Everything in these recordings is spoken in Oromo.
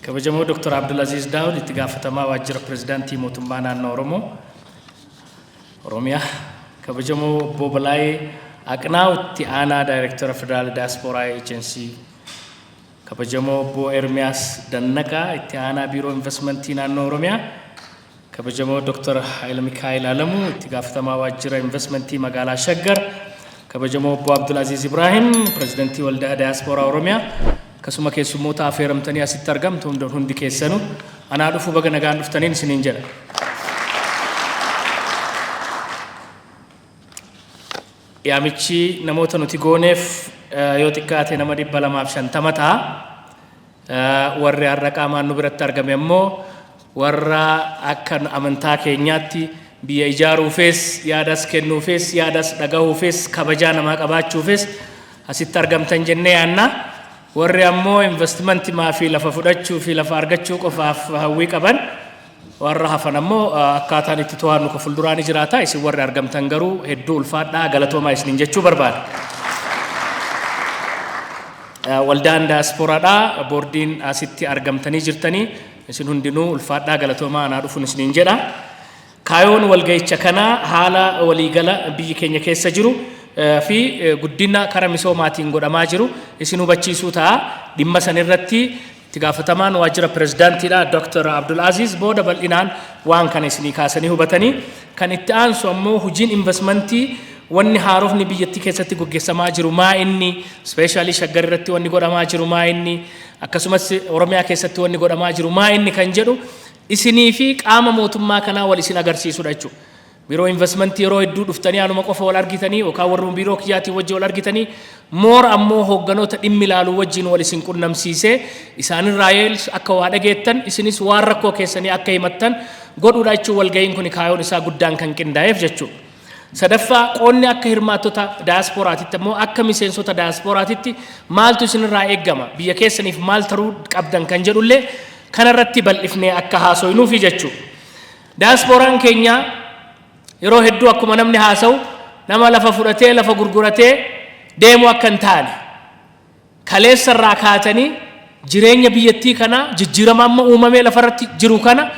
Kabajamoo Dr. Abdulaziz Daawud, itti gaafatamaa waajjira pirezidaantii mootummaa naannoo Oromoo Oromiyaa. Kabajamoo Obbo Balaayee Aqnaaw, itti aanaa daayirektara Federaal Diyaaspooraa Eejensii. Kabajamoo Obbo Ermiyaas Dannaqaa, itti aanaa biiroo investimentii naannoo Oromiyaa. Kabajamoo Dr. Haayila Mikaa'el Alamuu, itti gaafatamaa waajjira investimentii magaalaa Shaggar. Kabajamoo Obbo Abdulaziz Ibrahim, pirezidantii waldaa Diyaaspooraa Oromiyaa. Akkasuma keessummoota affeeramtanii asitti argamtu hundi keessanuu anaa dhufu, baga nagaan dhuftaniin isiniin jedha. Yaamichi namoota nuti gooneef yoo xiqqaate nama 250 ta'a. Warri har'a qaamaan nu biratti argame ammoo warra akka amantaa keenyaatti biyya ijaaruufis, yaadas kennuufis, yaadas dhagahuufis, kabajaa namaa qabaachuufis asitti argamtan jennee yaanna. Warri ammoo investimantimaa fi lafa fudhachuu fi lafa argachuu qofaaf hawwii qaban warra hafan ammoo akkaataan itti to'annu ka fuulduraa ni jiraata. Isin warri argamtan garuu hedduu ulfaadhaa, galatoomaa isiniin jechuu barbaada. Waldaan daasporaadhaa, boordiin asitti argamtanii jirtanii, isin hundinuu ulfaadhaa, galatoomaa, anaa dhufuun isiniin jedha. Kaayoon walga'icha kanaa haala waliigala biyyi keenya keessa jiru fi guddina kara misoomaatiin godhamaa jiru isin hubachiisuu ta'a. Dhimma san irratti itti gaafatamaan waajjira pirezidaantiidha Dr. Abdul Aziz booda bal'inaan waan kana isinii kaasanii hubatanii, kan itti aansu ammoo hojiin investmentii wanni haarofni biyyattii keessatti gaggeessamaa jiru maa inni, especially Shaggar irratti wanni godhamaa jiru maa inni, akkasumas Oromiyaa keessatti wanni godhamaa jiru maa inni kan jedhu isinii fi qaama mootummaa kanaa wal isin agarsiisudha jechuudha. Biiroo investimentii yeroo hedduu dhuftanii anuma qofa wal argitanii yookaan warra biiroo kiyyaatiin wajjin wal argitanii, moor ammoo hoogganoota dhimmi ilaaluu wajjin wal isin qunnamsiisee isaanirraa akka waa dhageettan, isinis waan rakkoo keessanii akka himattan godhuudha jechuun walga'iin kun kaayoon isaa guddaan kan qindaa'eef jechuudha. Sadaffaa, qoonni akka hirmaattota daayaspooraatitti ammoo akka miseensota daayaspooraatitti maaltu isinirraa eeggama, biyya keessaniif maal taruu qabdan kan jedhullee kanarratti bal'ifnee akka haasoynuufi jechuudha. Daayasporaan keenya yeroo hedduu akkuma namni haasa'u nama lafa fudhatee lafa gurguratee deemu akka hin taane, kaleessa irraa kaatanii jireenya biyyattii kanaa, jijjiirama amma uumamee lafarratti jiru kana,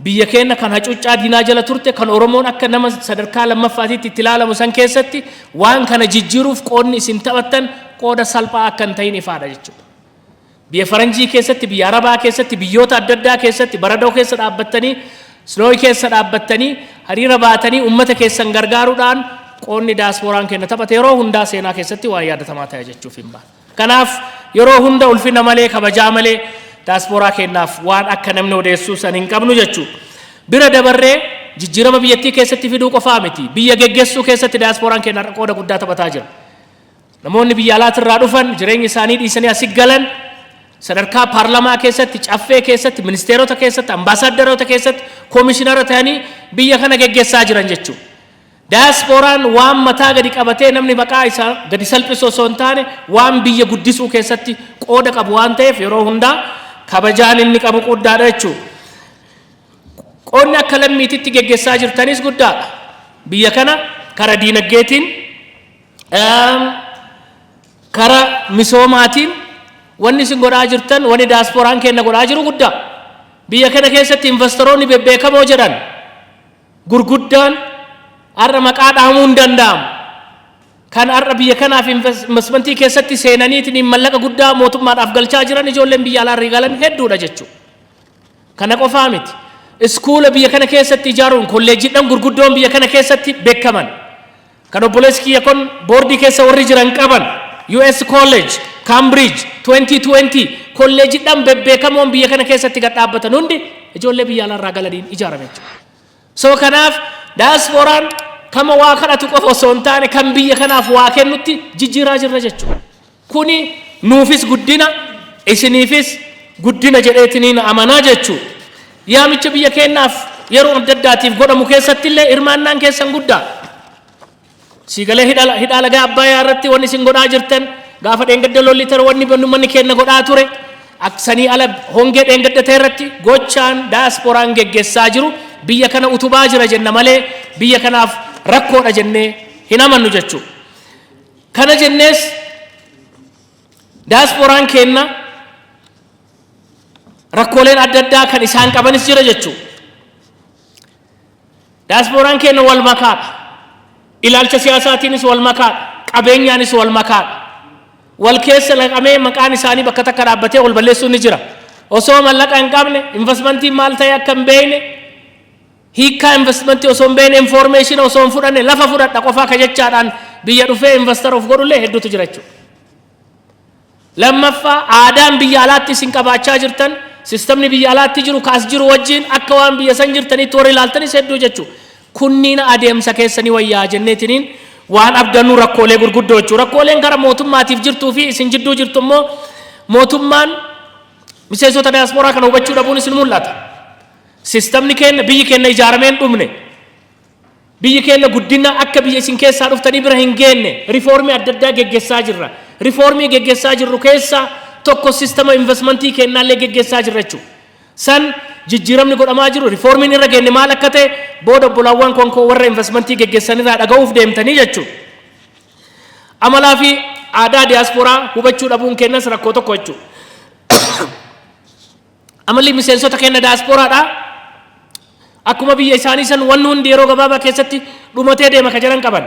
biyya keenya kan hacuuccaa diinaa jala turte, kan Oromoon akka nama sadarkaa lammaffaatitti itti ilaalamu san keessatti waan kana jijjiiruuf qoodni isin taphattan qooda salphaa akka hin ta'in ifaadha jechuudha. Biyya faranjii keessatti, biyya arabaa keessatti, biyyoota adda addaa keessatti baradoo keessa dhaabbattanii, snow keessa dhaabbattanii, hariira baatanii uummata keessan gargaaruudhaan qoonni daasporaan keenya taphate yeroo hundaa seenaa keessatti waan yaadatamaa ta'e jechuuf hin baane. Kanaaf yeroo hunda ulfina malee, kabajaa malee daasporaa keenyaaf waan akka namni odeessuu san hin qabnu jechuudha. Bira dabarree jijjiirama biyyattii keessatti fiduu qofaa miti. Biyya geggeessuu keessatti daasporaan keenya qooda guddaa taphataa jira. Namoonni biyya alaatirraa dhufan jireenya isaanii dhiisanii asi galan sadarkaa paarlamaa keessatti, caffee keessatti, ministeerota keessatti, ambaasaadarota keessatti, koomishinara ta'anii biyya kana geggeessaa jiran jechuudha. Daasporaan waan mataa gadi qabatee namni maqaa isaa gadi salphisu osoo hin taane, waan biyya guddisuu keessatti qooda qabu waan ta'eef yeroo hundaa kabajaan inni qabu guddaadha jechuudha. Qoodni akka lammiititti geggeessaa jirtanis guddaadha. Biyya kana kara diinagdeetiin, kara misoomaatiin wanni isin godhaa jirtan, wanni daasporaan keenya godhaa jiru guddaa. Biyya kana keessatti investoroonni bebbeekamoo jedhan gurguddaan har'a maqaa dhahamuu hin danda'amu. Kan har'a biyya kanaaf investmentii keessatti seenaniitiin mallaqa guddaa mootummaadhaaf galchaa jiran ijoolleen biyya alaa irraa galan hedduudha jechuudha. Kana qofaa miti. Iskuula biyya kana keessatti ijaaruun, kolleejjiidhaan gurguddoon biyya kana keessatti beekaman, kan obboleessi kiyya kun boordii keessa warri jiran qaban, US College, Cambridge, 2020, kolleejjiidhaan bebbeekamoon biyya kana keessatti gad dhaabbatan hundi ijoollee biyya alaarraa galaniin ijaarame jechuudha. So kanaaf daasporaan kama waa kadhatu qofa osoo hin taane kan biyya kanaaf waa kennutti jijjiiraa jirra jechuudha. Kuni nuufis guddina, isiniifis guddina jedheetiniin amanaa jechuudha. Yaamicha biyya keenyaaf yeroo adda addaatiif godhamu keessatti illee hirmaannaan keessan guddaa. Siigalee hidhaa laga Abbayyaa irratti wanni isin godhaa jirtan, gaafa dheengadda lolli tare wanni manni keenya godhaa ture, sanii ala hongee dheengadda ta'e irratti gochaan daasporaan geggeessaa jiru biyya kana utubaa jira jenna malee biyya kanaaf rakkoodha jennee hin amannu jechuudha. Kana jennees daasporaan keenya Rakkooleen adda addaa kan isaan qabanis jira jechuudha. Diasporaan keenya wal makaadha. Ilaalcha siyaasaatiinis wal makaadha. Qabeenyaanis wal makaadha. Wal keessa naqamee maqaan isaanii bakka takka dhaabbatee wal balleessuun ni jira. Osoo mallaqa hin qabne, investmentiin maal ta'e akka hin beekne, hiikkaa investmentii osoo hin beekne, information osoo hin fudhanne, lafa fudhadha qofaa ka jechaadhaan biyya dhufee investor of godhullee hedduutu jira jechuudha. Lammaffaa, aadaan biyya alaatti isin qabaachaa jirtan, sistamni biyya alaatti jiru kaas jiru wajjin akka waan biyya san jirtanitti warri ilaaltanis hedduu jechuudha. Kunniin adeemsa keessanii wayyaa jenneetiniin waan abdannu rakkoolee gurguddoo jechuudha. Rakkooleen gara mootummaatiif jirtuu fi isin jidduu jirtu immoo, mootummaan miseensota daasporaa kana hubachuu dhabuun isin mul'ata. Sistamni keenya, biyyi keenya ijaaramee hin dhumne. Biyyi keenya guddina akka biyya isin keessaa dhuftanii bira hin geenne, riifoormii adda addaa geggeessaa jirra. Riifoormii geggeessaa jirru keessaa tokko sistama investmentii kennaallee geggeessaa jirra jechuudha. San jijjiiramni godhamaa jiru, riifoormiin irra geenne maal akka ta'e booda obbolaawwan konkoo warra investmentii geggeessanirraa dhaga'uuf deemtanii jechuudha. Amalaa fi aadaa diyaasporaa hubachuu dhabuun kennas rakkoo tokko jechuudha. Amalli miseensota keenya diyaasporaadhaa akkuma biyya isaanii san wanni hundi yeroo gabaabaa keessatti dhumatee deema ka jedhan qaban.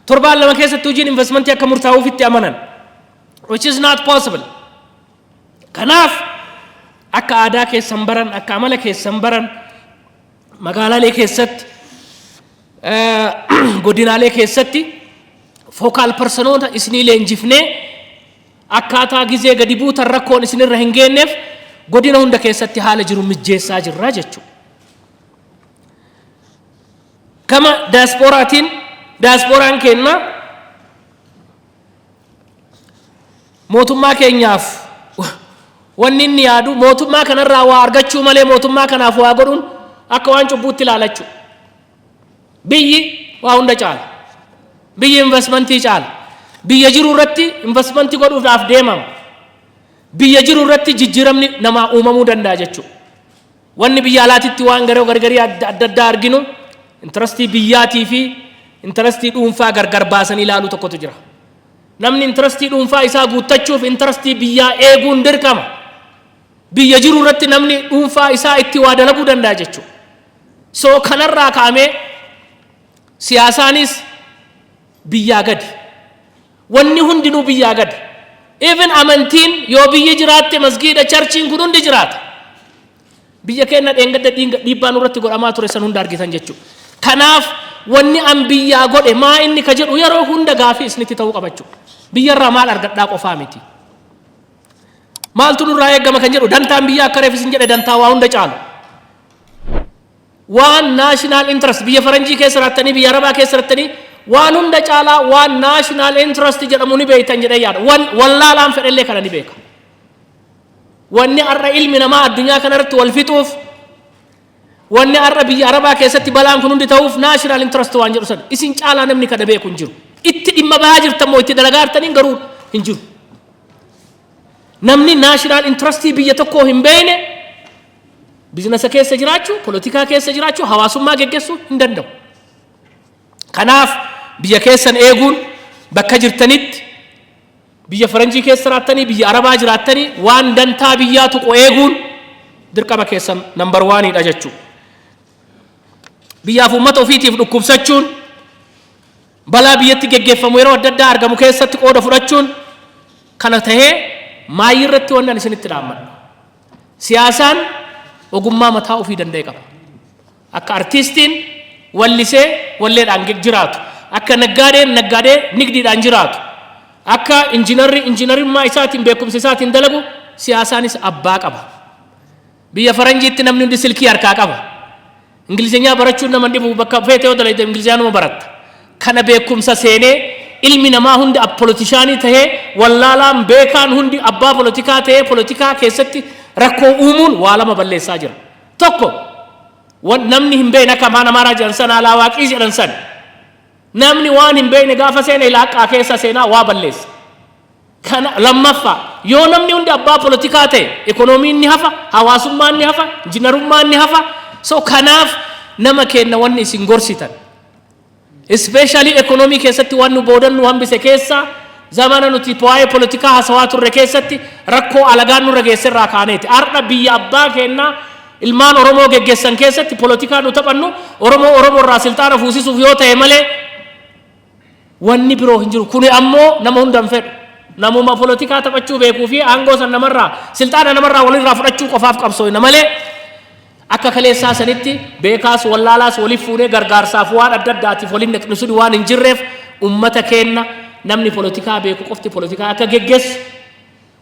Torbaan 2 keessatti hojiin investmentii akka murtaa'uuf itti amanan. Which is not possible. Kanaaf akka aadaa keessan baran, akka amala keessan baran, magaalaalee keessatti, godinaalee keessatti focal personoota isinii leenjifnee akkaataa gizee gadi buutan rakkoon isinirra hin geenneef godina hunda keessatti haala jiru mijjeessaa jirra jechuudha. Gama daasporaatiin, daasporaan keenya mootummaa keenyaaf wanni inni yaadu mootummaa kanarraa waa argachuu malee mootummaa kanaaf waa godhuun akka waan cubbuutti ilaalachuu. Biyyi waa hunda caala. Biyyi investmentii caala. Biyya jiru irratti investmentii godhuudhaaf deemama. Biyya jiru irratti jijjiiramni namaa uumamuu danda'a jechuudha. Wanni biyya alaatitti waan garee gargarii adda addaa arginu, interestii biyyaatii fi interestii dhuunfaa gargar baasanii ilaaluu tokkotu jira. Namni interestii dhuunfaa isaa guuttachuuf interestii biyyaa eeguun dirqama. Biyya jiru irratti namni dhuunfaa isaa itti waa dalaguu danda'a jechuudha. So kanarraa ka'amee siyaasaanis biyyaa gadi. Wanni hundinuu biyyaa gadi. Even amantiin yoo biyyi jiraatte masgiida, churchiin kun hundi jiraata. Biyya keenya dheengadda dhiibbaa nurratti godhamaa ture san hunda argitan jechuudha. Kanaaf wanni an biyyaa godhe maa inni ka jedhu yeroo hunda gaafii isinitti ta'uu qaba jechuudha. Biyyarraa maal argadhaa qofaa miti. Maaltu nurraa eegama kan jedhu, dantaan biyyaa akka reef isin jedhe dantaa waa hunda caalu. Waan national interest, biyya faranjii keessa jiraattanii, biyya arabaa keessa jiraattanii, waan hunda caalaa waan national interest jedhamu ni beektan jedhee yaada. Wallaalaan fedhellee kana ni beeka. Wanni har'a ilmi namaa addunyaa kanarratti wal fixuuf, wanni har'a biyya arabaa keessatti balaan kun hundi ta'uuf national interest waan jedhu sana isin caalaa namni kana beeku hin jiru. Itti dhimma bahaa jirtan moo itti dalagaa jirtaniin garuu hin jiru. Namni national interestii biyya tokkoo hin beekne businessa keessa jiraachuu, polotikaa keessa jiraachuu, hawaasummaa geggeessuu hin danda'u. Kanaaf biyya keessan eeguun bakka jirtanitti, biyya faranjii keessa jiraattanii, biyya arabaa jiraattanii, waan dantaa biyyaa tuqu eeguun dirqama keessan number oneiidha jechuudha. Biyyaaf uummata ofiitiif dhukkubsachuun, balaa biyyatti geggeeffamu yeroo adda addaa argamu keessatti qooda fudhachuun kana tahee, maayii irratti wannan isinitti dhaammadhu. Siyaasaan ogummaa mataa ofii danda'e qaba. Akka artiistiin wallisee walleedhaan jiraatu, akka naggaadeen naggaadee nigdiidhaan jiraatu, akka injiinarri injiinarimmaa isaatiin beekumsa isaatiin dalagu, siyaasaanis abbaa qaba. Biyya faranjiitti namni hundi silkii harkaa qaba. Ingilizinyaa barachuun nama dhibu, bakka feete yoo dalagde ingiliziyaanuma baratta. Kana beekumsa seenee ilmi namaa hundi politicianii tahee, wallaalaan beekaan hundi abbaa polotikaa tahee polotikaa keessatti rakkoo uumuun waa lama balleessaa jira. Tokko, namni hin beekne akka afaan Amaaraa jedhan sana alawaaqii jedhan san, namni waan hin beekne gaafa seene ilaaqqaa keessa seenaa waa balleessa. Kana lammaffaa, yoo namni hundi abbaa polotikaa ta'e ikoonomiin ni hafa, hawaasummaan ni hafa, injiinarummaan ni hafa. So kanaaf nama kenna wanni isin gorsitan. Especially ekonomii keessatti waan nu boodan nu hambise keessa Zamana nuti waa'ee polotikaa haasawaa turre keessatti rakkoo alagaan nurra geesse irraa kaaneeti. Har'a biyya abbaa keennaa ilmaan Oromoo geggeessan keessatti polotikaa nu taphannu Oromoo Oromoo irraa silxaana fuusisuuf yoo ta'e malee wanni biroo hin jiru. Kuni ammoo nama hunda hin fedhu. Namuma polotikaa taphachuu beekuu fi aangoo san namarraa, silxaana namarraa walirraa fudhachuu qofaaf qabsooyna malee, akka kaleessaa sanitti beekaas wallaalaas waliif fuunee gargaarsaaf waan adda addaatiif waliin naqnu suni waan hin jirreef, ummata keenna namni polotikaa beeku qofti polotikaa akka geggeessu,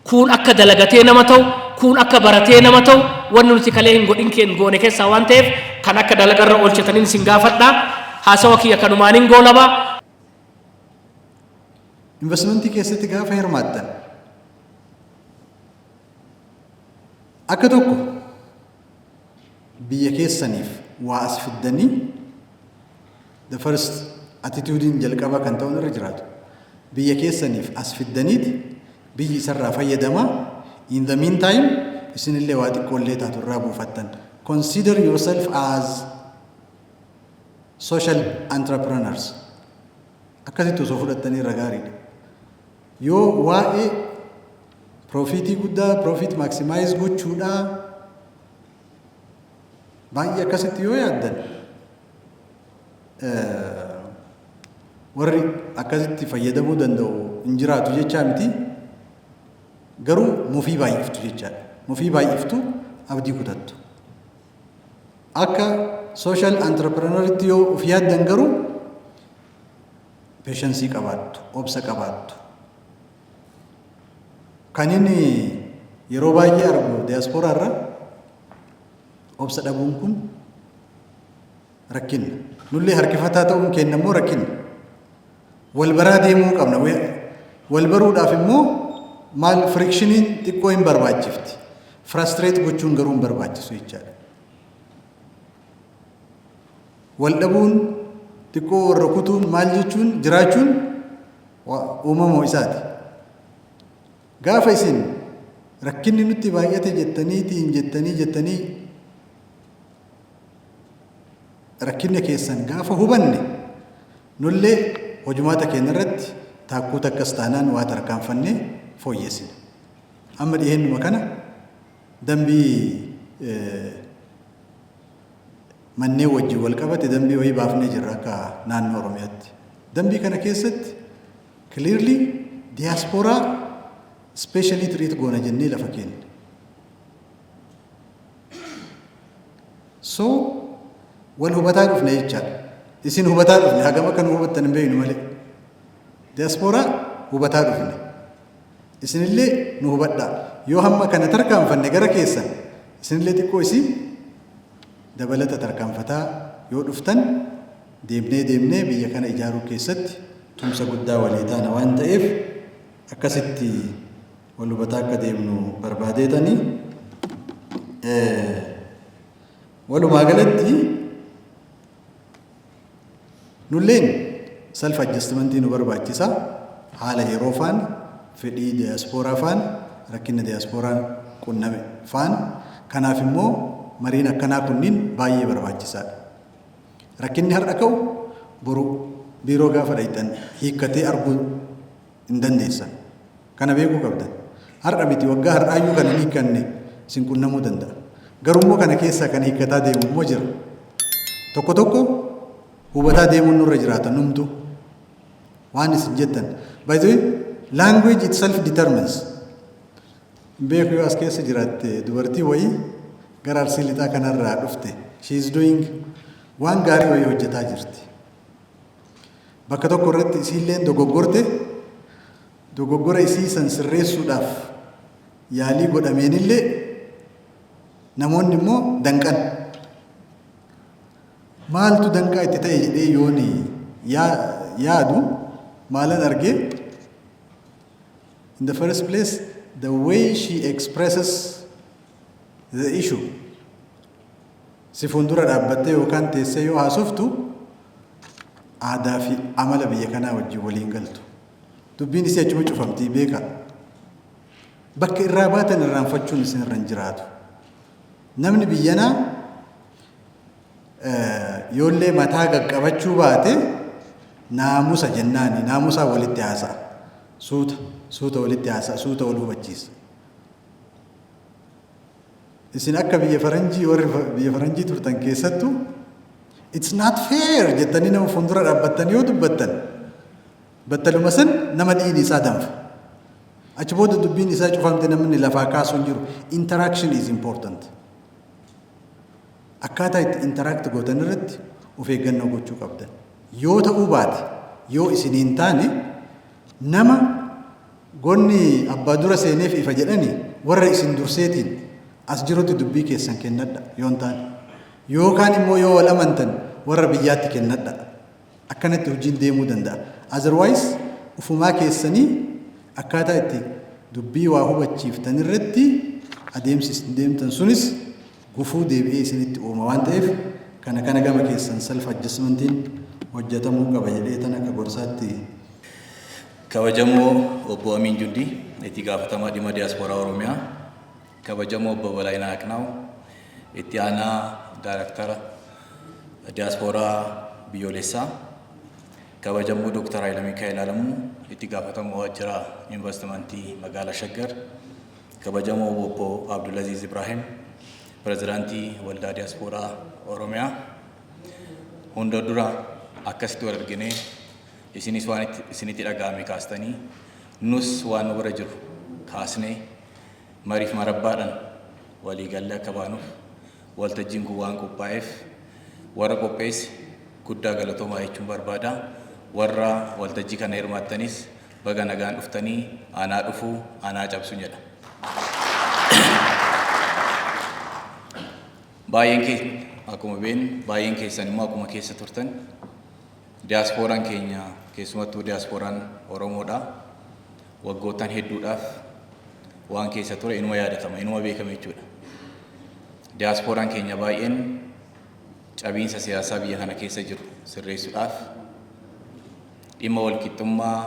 kuun akka dalagatee nama ta'u, kuun akka baratee nama ta'u, wanni nuti kalee hin godhin keen goone keessaa waan ta'eef, kan akka dalagarra oolchataniin isin gaafadha. Haasawa kiyya kanumaaniin goolaba. Investmentii keessatti gaafa hirmaattan, akka tokko biyya keessaniif waa as fiddanii, the first attitude jalqaba kan ta'uun irra jiraatu, biyya keessaniif as fiddaniiti biyyi isarraa fayyadama. In the meantime, isinillee waa xiqqoollee taatu irraa buufattan. Consider yourself as social entrepreneurs. Akkasitti osoo fudhattanii irra gaariidha. Yoo waa'ee profitii guddaa, profit maximize gochuudhaa baay'ee akkasitti yoo yaaddan, warri akkasitti fayyadamuu danda'u hin jiraatu jechaa miti. Garuu mufii baay'iftu jechaadha. Mufii baay'iftu, abdii kutattu. Akka social entrepreneuritti yoo of yaaddan garuu, patience qabaattu, obsa qabaattu. Kan inni yeroo baay'ee argu diiyaaspooraa irra, obsa dhabuun kun rakkinna. Nullee harkifataa ta'uun keenya immoo rakkinna. Wal baraa deemuu qabna. Wal baruudhaaf immoo maal, frictioniin xiqqoo hin barbaachifti. Frustrate gochuun garuu hin barbaachisu jechaadha. Wal dhabuun xiqqoo, warra kutuun maal jechuun jiraachuun uumamoo isaati. Gaafa isin rakkinni nutti baay'ate jettaniitiin jettanii jettanii, rakkinni keessan gaafa hubanne, nullee hojumaata keenya irratti taakkuu takkas taanaan waa tarkaanfannee fooyyessina. Amma dhiyeennuma kana dambii manneen wajjin wal qabate dambii wayii baafnee jirra akka naannoo Oromiyaatti. Dambii kana keessatti clearly diyaaspooraa specially treat goona jennee lafa keenya. So wal hubataa dhufne jechaadha. Isin hubataa dhufne, hagam akka nu hubattan hin beeknu malee. Diyaaspooraa hubataa dhufne. Isinillee nu hubadhaa. Yoo hamma kana tarkaanfanne gara keessan, isinillee xiqqoo isin dabalata tarkaanfataa yoo dhuftan, deemnee deemnee biyya kana ijaaruu keessatti tumsa guddaa walii taana waan ta'eef, akkasitti wal hubataa akka deemnu barbaadeetanii. Walumaa galatti nulleen self adjustmentii nu barbaachisa. Haala yeroo faana, fedhii diyaaspooraa faana, rakkina diyaasporaan qunname faana. Kanaaf immoo mariin akkanaa kunniin baay'ee barbaachisaadha. Rakkinni har'a ka'u boru biiroo gaafa dhayxan hiikkatee arguu hin dandeessan. Kana beekuu qabdan. Har'a miti, waggaa har'aayyuu kan hin hiikkanne isin qunnamuu danda'a. Garuu kana keessaa kan hiikkataa deemu immoo jira. Tokko tokko hubataa deemuun nurra jiraata numtu. Waan isin jettan. By the way, language itself determines. Beeku, yoo as keessa jiraatte, dubartii wayii gara Arsii Lixaa kanarraa dhufte. She is doing waan gaarii wayii hojjetaa jirti. Bakka tokko irratti isiilleen dogoggorte. Dogoggora isii san sirreessuudhaaf yaalii godhameenillee namoonni immoo danqan. Maaltu danqaa itti ta'e jedhee yooni yaadu, maalan argee? In the first place, the way she expresses the issue, si fuuldura dhaabbattee yookaan teessee yoo haasoftu, aadaa fi amala biyya kanaa wajjin waliin galtu. Dubbiin isii achuma cufamtii beeka. Bakka irraa baatan irraanfachuun isin irra hin jiraatu. Namni biyyanaa yoollee mataa qaqqabachuu baate, naamusa jennaani naamusaa walitti haasa'a. Suuta suuta walitti haasa'a, suuta wal hubachiisa. Isin akka biyya faranjii, warri biyya faranjii turtan keessattuu, "It's not fair" jettanii nama fuuldura dhaabbattanii yoo dubbattan, battaluma san nama dhiini isaa danfa. Achi booda dubbiin isaa cufamte, namni lafaa kaasuu hin jiru. Interaction is important. Akkaataa itti interact gootan irratti of eeggannoo gochuu qabdan. Yoo ta'uu baate, yoo isin hin taane, nama gonni abbaa dura seeneef ifa jedhani, warra isin durseetiin as jirutti dubbii keessan kennadha yoo hin taane. Yookaan immoo yoo wal amantan, warra biyyaatti kennadha. Akkanatti hojiin deemuu danda'a. Otherwise ufumaa keessanii akkaataa itti dubbii waa hubachiiftan irratti adeemsi isin deemtan sunis gufuu deebi'ee isinitti uuma waan ta'eef, kana gama keessan self adjustmentiin hojjetamuu qaba jedhee tan akka gorsaatti. Kabajamoo Obbo Amiin Jundii, itti gaafatamaa dhimma diyaaspooraa Oromiyaa, kabajamoo Obbo Balaayinaa Aqnaaw, itti aanaa daaraktara diyaaspooraa biyyoolessaa, kabajamoo Dooktar Haayila Mikaa'el Alamuu, itti gaafatamaa waajjira investimentii magaalaa Shaggar, kabajamoo Obbo Abdulaziz Ibrahim, pirezidaantii waldaa diyaaspooraa Oromiyaa, hunda dura akkasitti wal arginee isinis waan isinitti dhaga'ame kaastanii, nus waan nu bira jiru kaasnee, mariif marabbaadhaan walii gallee akka baanuuf waltajjiin kun waan qophaa'eef, warra qopheesse guddaa galatoomaa jechuun barbaada. Warra waltajjii kana hirmaattanis baga nagaan dhuftanii, anaa dhufuu, anaa cabsu jedha. Baay'een keenya akkuma beeknu, baay'een keessan immoo akkuma keessa turtan, diyaaspooraan keenya, keessumattuu diyaaspooraan Oromoodha. Waggoottan hedduudhaaf waan keessa ture inuma yaadatama, inuma beekama jechuudha. Diyaaspooraan keenya baay'een cabiinsa siyaasaa biyya kana keessa jiru sirreessuudhaaf, dhimma walqixxummaa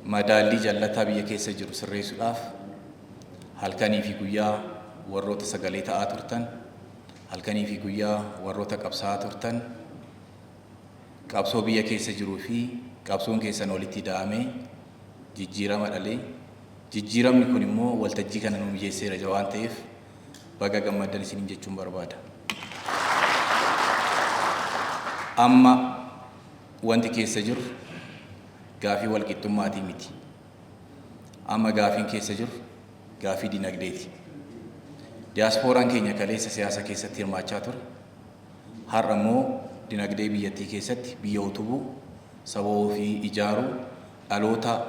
madaallii jallataa biyya keessa jiru sirreessuudhaaf halkanii fi guyyaa warroota sagalee ta'aa turtan, halkanii fi guyyaa warroota qabsaa'aa turtan, qabsoo biyya keessa jiruu fi qabsoon keessan walitti ida'amee jijjiirama dhalee, jijjiiramni kun immoo waltajjii kana nu mijeesseera jira waan ta'eef, baga gammaddan isiniin jechuun barbaada. Amma wanti keessa jiru gaafii walqixxummaatii miti. Amma gaafiin keessa jiru gaafii dinagdeeti. Diyaaspooraan keenya kaleessa siyaasa keessatti hirmaachaa ture. Har'a immoo dinagdee biyyattii keessatti biyya utubuu, saba ofii ijaaruu, dhaloota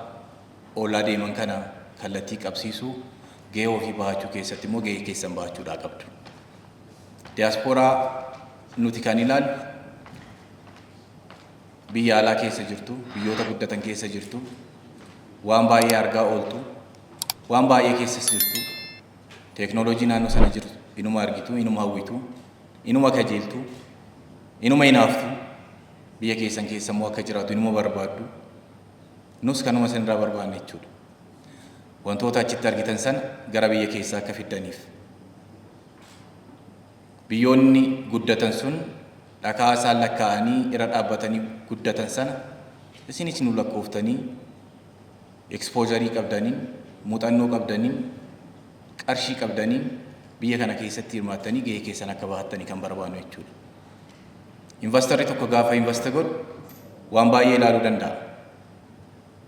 olaa deeman kana kallattii qabsiisuu, gahee ofii bahachuu keessatti immoo gahee keessan bahachuudhaa qabdu. Diyaaspooraa nuti kan ilaallu biyya alaa keessa jirtu, biyyoota guddatan keessa jirtu, waan baay'ee argaa ooltu, waan baay'ee keessas jirtu, teeknooloojii naannoo sana jiru inuma argitu, inuma hawwitu, inuma kajeeltu, inuma hinaaftu, biyya keessan keessa immoo akka jiraatu inuma barbaaddu. Nus kanuma isinirraa barbaanna jechuudha. Wantoota achitti argitan sana gara biyya keessaa akka fiddaniif. Biyyoonni guddatan sun dhakaa isaan lakkaa'anii irra dhaabbatanii guddatan sana isinis nu lakkooftanii, exposure qabdaniin, muuxannoo qabdaniin, qarshii qabdaniin biyya kana keessatti hirmaattanii gahee keessan akka bahattanii kan barbaannu jechuudha. Investorri tokko gaafa invest godhu waan baay'ee ilaaluu danda'a.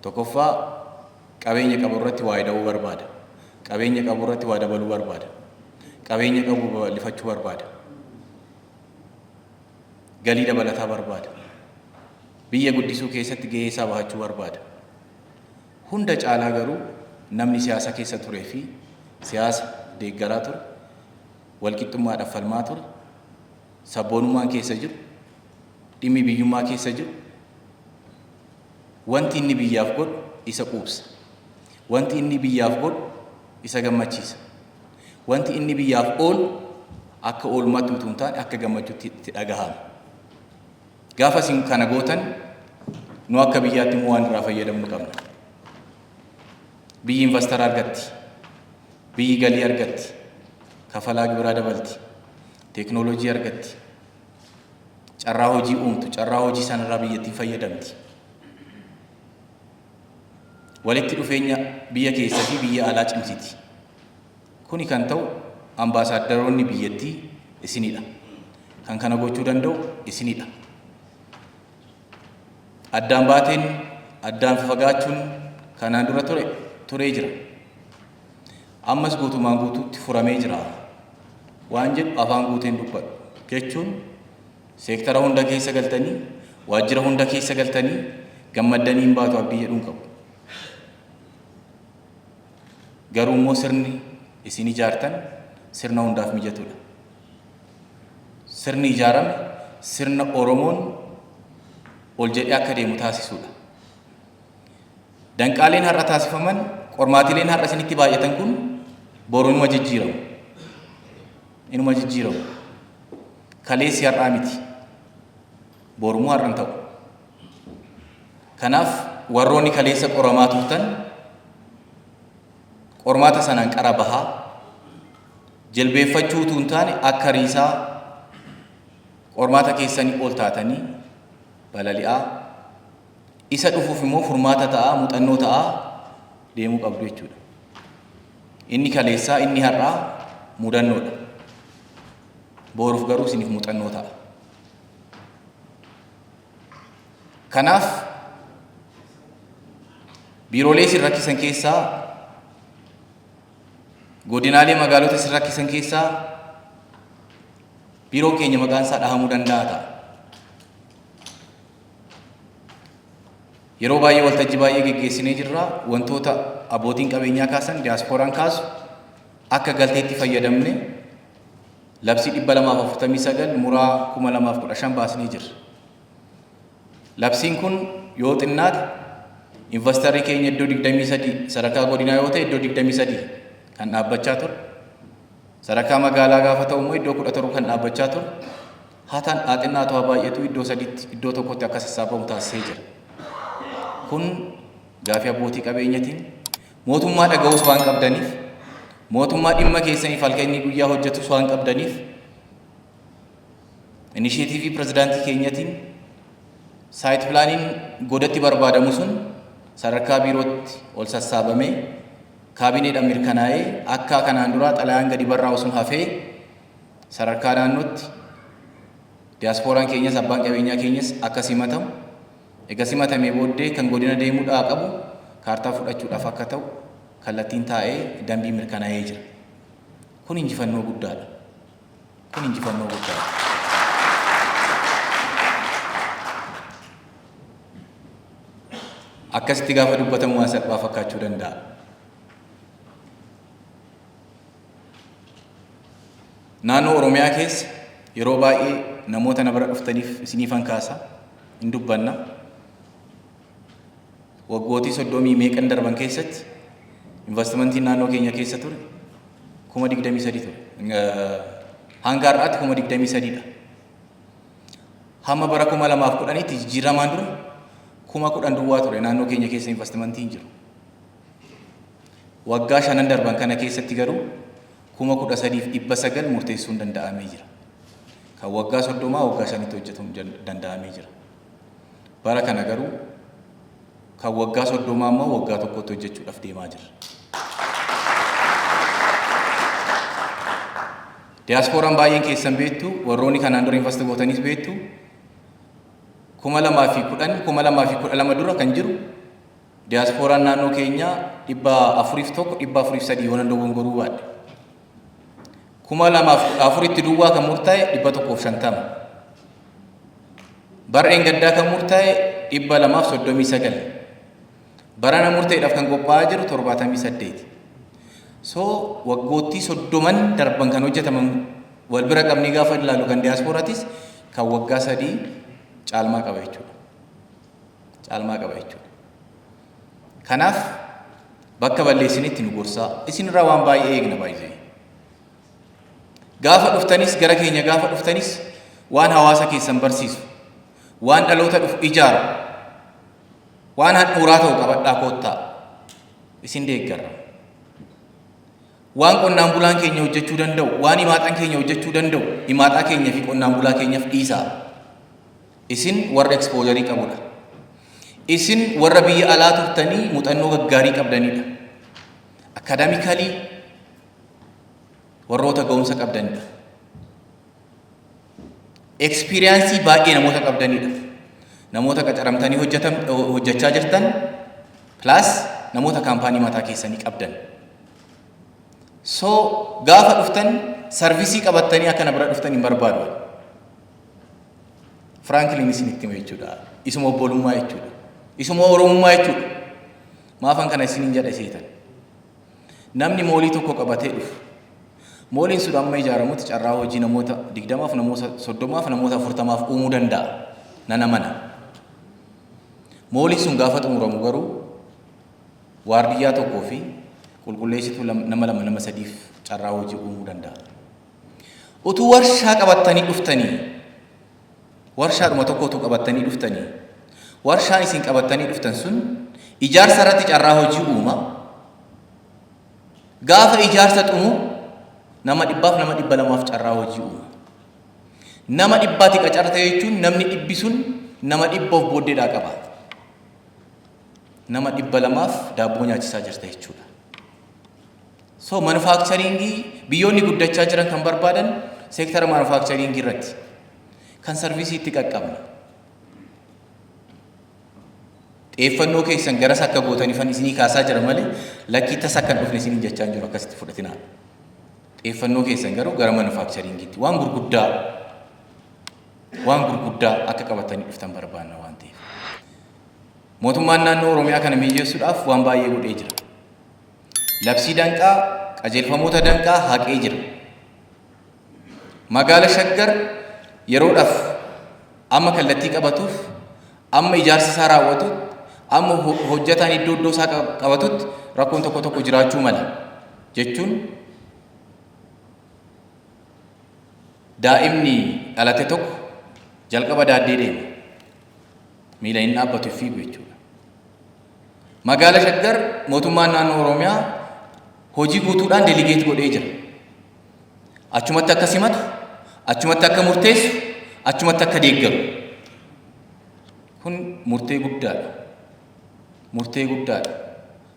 Tokkoffaa, qabeenya qabu irratti waa ida'uu barbaada. Qabeenya qabu irratti waa dabaluu barbaada. Qabeenya qabu babal'ifachuu barbaada. Galii dabalataa barbaada. Biyya guddisuu keessatti gahee isaa bahachuu barbaada. Hunda caalaa garuu namni siyaasa keessa turee fi siyaasa deeggaraa ture, walqixxummaadhaaf falmaa ture, sabboonummaan keessa jiru, dhimmi biyyummaa keessa jiru, wanti inni biyyaaf godhu isa quubsa. Wanti inni biyyaaf godhu isa gammachiisa. Wanti inni biyyaaf oolu akka oolmaatti utuu hin taane akka gammachuutti itti dhagahama. Gaafa isin kana gootan, nu akka biyyaatti immoo waan irraa fayyadamnu qabna. Biyyi investara argatti. Biyyi galii argatti. Kafalaa gibiraa dabalti. Teeknooloojii argatti. Carraa hojii uumtu. Carraa hojii sanarraa biyyattiin fayyadamti. Walitti dhufeenya biyya keessa fi biyya alaa cimsiti. Kuni kan ta'u ambaasaaddaroonni biyyattii isinidha. Kan kana gochuu danda'u isinidha. Addaan baateen addaan fafagaachuun kanaan dura ture turee jira. Ammas guutumaan guutuutti furamee jira. Waan jedhu afaan guuteen dubbadhu jechuun seektara hunda keessa galtanii, waajjira hunda keessa galtanii gammaddanii hin baatu abdii jedhuun qabu. Garuu immoo sirni isin ijaartan sirna hundaaf mijatudha. Sirni ijaarame sirna Oromoon ol jedhee akka deemu taasisudha. Danqaaleen har'a taasifaman, qormaatileen har'a isinitti baay'atan kun boru inuma jijjiiramu. Inuma jijjiiramu. Kaleessi har'aa miti. Borummoo har'a hin ta'u. Kanaaf warroonni kaleessa qoramaa turtan qormaata sanaan qara bahaa, jilbeeffachuu utuu hin taane akka riisaa qormaata keessanii ol taatanii balali'aa, isa dhufuuf immoo furmaata ta'aa, muuxannoo ta'aa deemuu qabdu jechuudha. Inni kaleessaa, inni har'aa mudannoodha. Boruuf garuu isiniif muuxannoo ta'a. Kanaaf biiroolee isin rakkisan keessaa, godinaalee magaalota isin rakkisan keessaa biiroon keenya maqaan isaa dhahamuu danda'a ta'a. Yeroo baay'ee waltajjii baay'ee geggeessinee jirra. Wantoota abbootiin qabeenyaa kaasan, diyaaspooraan kaasu akka galteetti fayyadamne labsii 249 muraa 2015 baasnee jirra. Labsiin kun yoo xinnaate investarri keenya iddoo 23 sadarkaa godinaa yoo ta'e iddoo 23 kan dhaabbachaa ture. Sadarkaa magaalaa gaafa ta'u immoo iddoo 17 kan dhaabbachaa ture. Hataan haa xinnaatu haa baay'atu iddoo sadiitti iddoo tokkotti akka sassaabamu taasisee jira. Kun gaafii abbootii qabeenyatiin mootummaa dhaga'uus waan qabdaniif, mootummaa dhimma keessaniif halkanii guyyaa hojjetus waan qabdaniif, inisheetiivii pirezidaantii keenyatiin saayit pilaaniin godatti barbaadamu sun sadarkaa biirootti ol sassaabamee kaabineedhaan mirkanaa'ee akka kanaan duraa xalayaan gadi barraa'u sun hafee sadarkaa naannootti diyaaspooraan keenyas abbaan qabeenyaa keenyas akka simatamu, egaa simatamee booddee kan godina deemuudhaa qabu kaartaa fudhachuudhaaf akka ta'u kallattiin taa'ee dambii mirkanaa'ee jira. Kun injifannoo guddaadha. Kun injifannoo guddaadha. Akkasitti gaafa dubbatamu waan salphaa fakkaachuu danda'a. Naannoo Oromiyaa keessa yeroo baay'ee namoota na bira dhuftaniif isiniifan kaasa, hin dubbanna. Waggootii soddomii meeqan darban keessatti investimentiin naannoo keenya keessa ture 23,000 ture. Hanga har'aatti 23,000dha. Hamma bara 2010tti jijjiiramaan dura 10,000 duwwaa ture naannoo keenya keessa investimentiin jiru. Waggaa shanan darban kana keessatti garuu 13,900 murteessuun danda'amee jira. Kan waggaa 30 waggaa shanitti hojjetuun danda'amee jira. Bara kana garuu kan waggaa 30 immoo waggaa tokkotti hojjechuudhaaf deemaa jirra. Diyaaspooraan baay'een keessan beektu, warroonni kanaan dura invest gootaniis beektu, 2010, 2012 dura kan jiru diyaaspooraan naannoo keenyaa 401, 403 yoo nan dogongoruu baadhe. 2014tti duwwaa kan murtaa'e 150. Barreen gaddaa kan murtaa'e 239. Barana murteedhaaf kan qophaa'aa jiru 78. So waggoottii 30n darban kan hojjetaman wal bira qabnee gaafa ilaallu kan diyaaspooratis kan waggaa 3 caalmaa qaba jechuudha. Caalmaa qaba jechuudha. Kanaaf bakka balleessinitti nu gorsaa. Isinirraa waan baay'ee eegna baay'ee. Gaafa dhuftanis gara keenya gaafa dhuftanis waan hawaasa keessan barsiisu, waan dhaloota dhufu ijaaru, waan handhuuraa ta'u qabadhaa koottaa. Isin deeggarra. Waan qonnaan bulaan keenya hojjechuu danda'u, waan himaaxaan keenya hojjechuu danda'u, himaaxaa keenya fi qonnaan bulaa keenyaaf dhiisaa. Isin warra exposure qabudha. Isin warra biyya alaa turtanii muuxannoo gaggaarii qabdanidha. Academically warroota ga'umsa qabdanidha. Experience baay'ee namoota qabdanidha. Namoota qacaramtanii hojjechaa jirtan plus namoota kaampaanii mataa keessanii qabdan. So gaafa dhuftan service qabattanii akkana bira dhuftan hin barbaadu. Frankly isinitti hima jechuudha. Isuma obbolummaa jechuudha. Isuma oromummaa jechuudha. Maafan kana isiniin jedha seetan. Namni mall tokko qabatee dhufu. Malliin sun amma ijaaramutti carraa hojii namoota 20f, namoota 30f, namoota 40f uumuu danda'a. Nan amana. Malliin sun gaafa xumuramu garuu waardiyyaa tokkoo fi qulqulleessituu nama lama, nama sadiif carraa hojii uumuu danda'a. Utuu warshaa qabattanii dhuftanii, warshaadhuma tokko utuu qabattanii dhuftanii, warshaan isin qabattanii dhuftan sun ijaarsa irratti carraa hojii uuma. Gaafa ijaarsa xumu nama 100f, nama 200f carraa hojii uuma. Nama 100tti qacarta jechuun namni 100 sun nama 100 of booddeedhaa qaba. Nama 200f daabboo nyaachisaa jirta jechuudha. So manufacturing biyyoonni guddachaa jiran kan barbaadan seektara manufacturing irratti kan service itti qaqqabna. Xiyyeeffannoo keessan garas akka gootanifan isinii kaasaa jira malee lakkii tasa akka hin dhufne isiniin jechaa hin jiru, akkasitti fudhatinaa. Xiyyeeffannoo keessan garuu gara manufacturingiitti waan gurguddaa akka qabatanii dhuftan barbaanna waan ta'eef. Mootummaan naannoo Oromiyaa kana mijeessuudhaaf waan baay'ee godhee jira. Labsii danqaa, qajeelfamoota danqaa haqee jira. Magaala Shaggar yeroodhaaf amma kallattii qabatuuf, amma ijaarsi isaa raawwatutti, amma hojjetaan iddoo iddoo isaa qabatutti rakkoon tokko tokko jiraachuu mala jechuun, daa'imni dhalate tokko jalqaba daaddee deema. Miila hin dhaabbatu, fiigu jechuudha. Magaala Shaggar mootummaan naannoo Oromiyaa hojii guutuudhaan delegate godhee jira. Achumatti akka simatu, achumatti akka murteessu, achumatti akka deeggaru. Kun murtee guddaadha. Murtee guddaadha.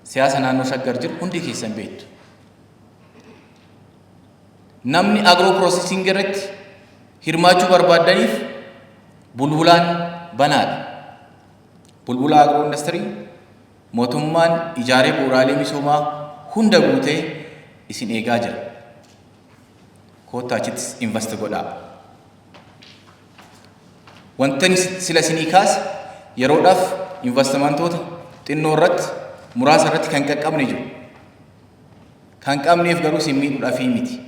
Siyaasa naannoo Shaggar jiru hundi keessan beektu. Namni agro processing irratti hirmaachuu barbaaddaniif Bulbulaan banaadha. Bulbula agro industry mootummaan ijaaree bu'uuraalee misoomaa hunda guutee isin eegaa jira. Koottaa achittis invest godhaa. Wanta sila isinii kaase, yeroodhaaf investimentoota xinnoo irratti, muraasa irratti kan qaqqabne jiru. Kan qabneef garuu isin miidhuudhaafii miti.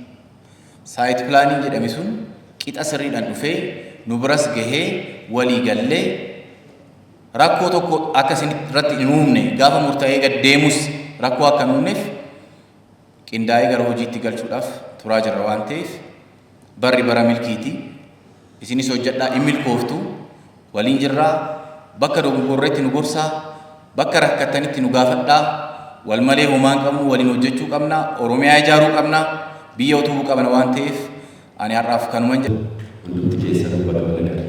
Site planiin jedhame sun qixa sirriidhaan dhufee nu biras gahee walii gallee rakkoo tokko akka isin irratti hin uumne, gaafa murtaa'ee gad deemus rakkoo akka hin uumneef qindaa'ee gara hojiitti galchuudhaaf turaa jirra waan ta'eef, barri bara milkiiti. Isinis hojjedhaa, hin milkooftu. Waliin jirraa, bakka dogongorreetti nu gorsaa, bakka rakkattanitti nu gaafadhaa. Wal malee homaa hin qabnu, waliin hojjechuu qabna, Oromiyaa ijaaruu qabna, biyya utubuu qabna waan ta'eef ani har'aaf kanuman jedha. Hundumti keessanuu baga wal agarre.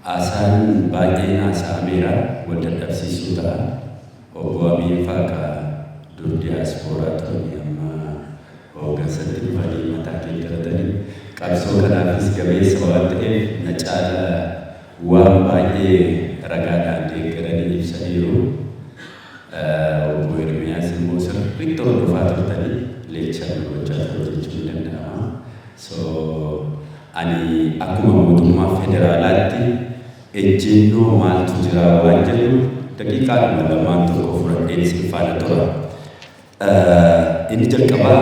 Haasaan baay'een haasa'ameera, wal dadhabsiisuu ta'a. Obbo Amiin fa'aa dur diyaaspooraa turanii amma hooggansatti dhufanii mataa geeddaratanii qabsoo kanaafis gameessa waan ta'eef na caala waan baay'ee ragaadhaan deeggaranii ibsaniiru. Obbo Ermiyaas immoo sirriitti hordofaa turtanii lecture nu gochaa ture jechuun ni danda'ama. So ani akkuma mootummaa federaalaatti ejjennoo maaltu jira waan jedhu daqiiqaadhuma lamaan tokko fudhadheen isin faana tura. Inni jalqabaa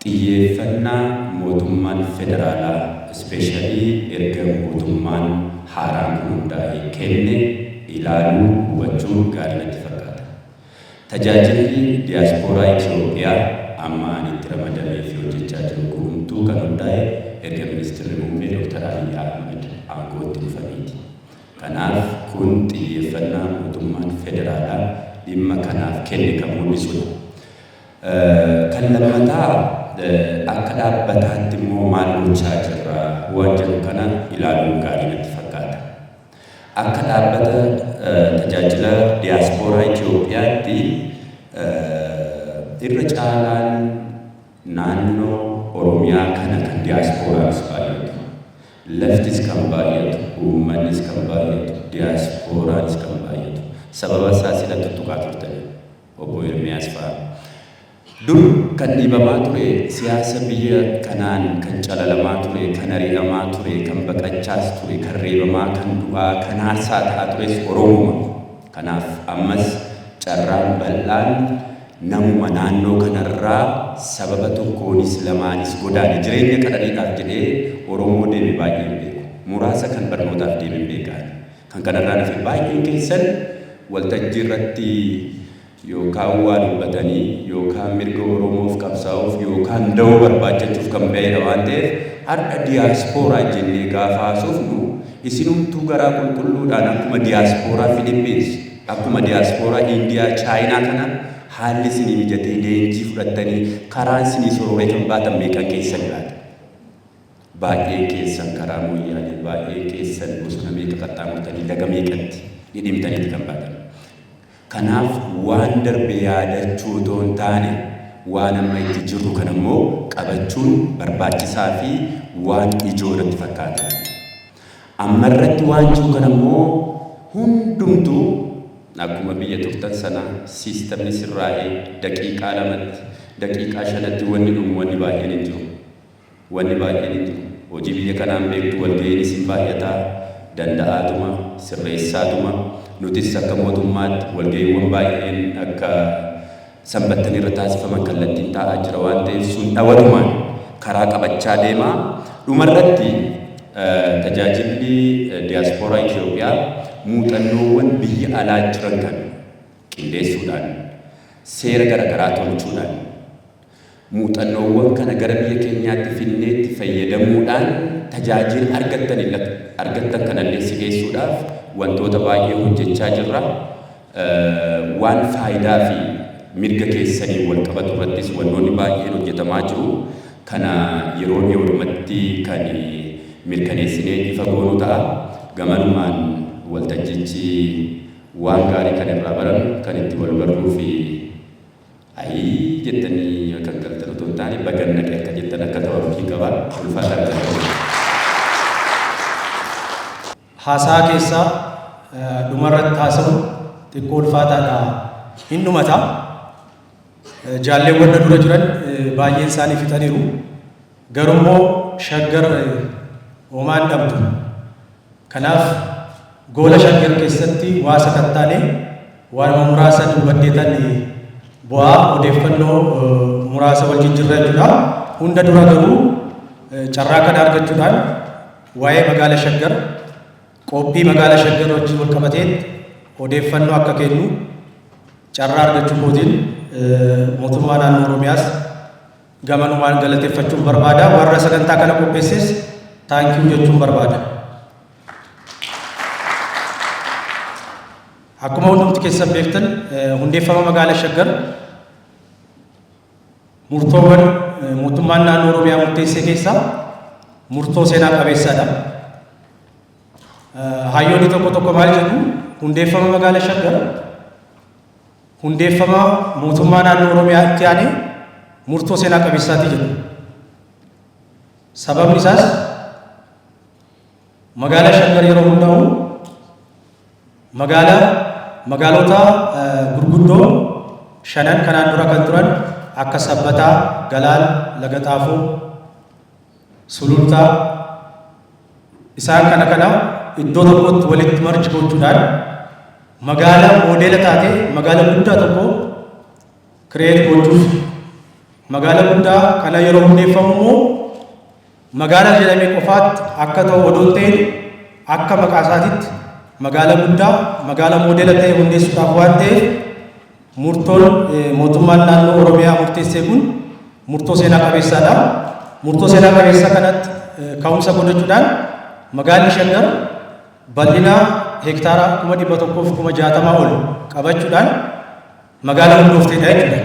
xiyyeeffannaa mootummaan federaalaa, especially erga mootummaan haaraan kun hundaa'e, kenne ilaaluu hubachuun gaarii natti fakkaata. Tajaajilli diyaaspooraa Itoophiyaa amma ani itti ramadamee fi hojjechaa jiru kuumtuu kan hundaa'e erga ministirri muummee Dr. Abiy Ahmed aangootti dhufaniiti. Kanaaf kun xiyyeeffannaa mootummaan federaalaa dhimma kanaaf kenne kan mul'isudha. Kan lammataa, akka dhaabbataatti immoo maal gochaa jirra waan jedhu kana ilaaluun gaarii natti fakkaata. Akka dhaabbata tajaajila diyaaspooraa Itoophiyaatti irra caalaan naannoo Oromiyaa kana kan diyaasporaanis baay'atu. Laftis kan baay'atu, uummannis kan baay'atu, diyaasporaanis kan baay'atu. Sababa isaa sila tuttuqaa turtanii obbo Ermiyaas fa'a. Dur kan dhiibamaa ture, siyaasa biyya kanaan kan calalamaa ture, kan ari'amaa ture, kan baqachaas ture, kan reebamaa, kan du'aa, kan aarsaa ta'aa tures Oromuma. Kanaaf ammas carraan bal'aan namuma naannoo kanarraa sababa tokkoonis lamaanis godaane jireenya qananiidhaaf jedhee Oromoo deeme baay'een beeku. Muraasa kan barnootaaf deeme beekaan. Kan kanarraa nafe baay'een keessan waltajjii irratti yookaan waa dubbatanii yookaan mirga Oromoof qabsaa'uuf yookaan da'oo barbaachachuuf kan ba'edha waan ta'eef, har'a diyaaspooraa jennee gaafa haasofnu isinumtuu garaa qulqulluudhaan akkuma diyaaspooraa Filippins, akkuma diyaaspooraa Indiyaa, Chaayinaa kana haalli isinii mijatee leenjii fudhattanii karaan isinii sorooree kan baatan meeqan keessan jiraata. Baay'een keessan karaa Mooyyaalee, baay'een keessan bosona meeqa qaxxaamurtanii, laga meeqatti dhidhimtaniiti kan baatan. Kanaaf waan darbe yaadachuu otoo hin taane waan amma itti jirru kan ammoo qabachuun barbaachisaa fi waan ijoo irratti fakkaata. Amma irratti waan jiru kan ammoo hundumtuu akkuma biyya turtan sana siistamni sirraa'ee daqiiqaa 2tti, daqiiqaa 5tti wanni dhumu wanni baay'een hin jiru. Wanni baay'een hin jiru. Hojii biyya kanaan beektu, walga'iinis hin baay'ataa, danda'aatuma, sirreessaatuma, nutis akka mootummaatti walga'iiwwan baay'een akka sanbattan irra taasifaman kallattiin taa'aa jira waan ta'eef sun dhawatumaan karaa qabachaa deema. Dhumarratti, tajaajilli diyaaspooraa Itoophiyaa muuxannoowwan biyya alaa jiran kan qindeessuudhaan, seera garaagaraa tolchuudhaan, muuxannoowwan kana gara biyya keenyaatti finneetti fayyadamuudhaan tajaajila argattan kanallee sigeessuudhaaf wantoota baay'ee hojjechaa jirra. Waan faayidaa fi mirga keessanii wal qabatu irrattis wantoonni baay'een hojjetamaa jiru. Kana yeroo dhiyoodhumatti kan mirkaneessinee ifa goonu ta'a. Gamanumaan waltajjichi waan gaarii kan irraa barannu, kan itti wal barruu fi ayii jettanii kan galtan otoo hin taane bagan naqe akka jettan akka ta'u abdiin qaba. Ulfaataa galatooma. Haasaa keessaa dhumarratti haasa'u xiqqoo ulfaataadha. Hin dhumata. Jaalleewwan na dura jiran baay'een isaanii fixaniiru. Garummoo Shaggar homaan dhabdu. Kanaaf goola Shaggar keessatti waa sakattaane waanuma muraasa dubbadheetan bu'aa odeeffannoo muraasa wal jijjiirra jechuudha. Hunda dura garuu carraa kana argachuudhaan waa'ee magaala Shaggar, qophii magaala Shaggar wajjin wal qabateen odeeffannoo akka kennu carraa argachuu kootiin mootummaa naannoo Oromiyaas gamanumaan galateeffachuun barbaada. Warra sagantaa kana qopheesses thank you jechuun barbaada. Akkuma hundumti keessan beektan, hundeeffama magaala Shaggar murtoowwan mootummaan naannoo Oromiyaa murteessee keessaa murtoo seenaa qabeessaadha. Hayyoonni tokko tokko maal jedhu? Hundeeffama magaala Shaggar hundeeffama mootummaa naannoo Oromiyaa itti aanee murtoo seenaa qabeessaati jedhu. Sababni isaas magaalaa Shaggar yeroo hundaa'u magaalota gurguddoo shanan kanaan dura kan turan akka Sabbataa, Galaal, Laga Xaafoo, Sulultaa, isaan kana iddoo tokkotti walitti merge gochuudhaan magaala moodeela taate, magaala guddaa tokko create gochuuf. Magaala guddaa kana yeroo hundeeffamu immoo magaala jedhamee qofaatti akka ta'u odoo hin ta'in, akka maqaa isaatitti magaala guddaa, magaala moodeela ta'e hundeessuudhaaf waan ta'eef, murtoon mootummaan naannoo Oromiyaa murteessee kun murtoo seenaa qabeessaadha. Murtoo seenaa qabeessa kanatti ka'umsa godhachuudhaan magaalli Shaggar bal'ina hektaara 160,000 ol qabachuudhaan magaala hundoofteedha jechuudha.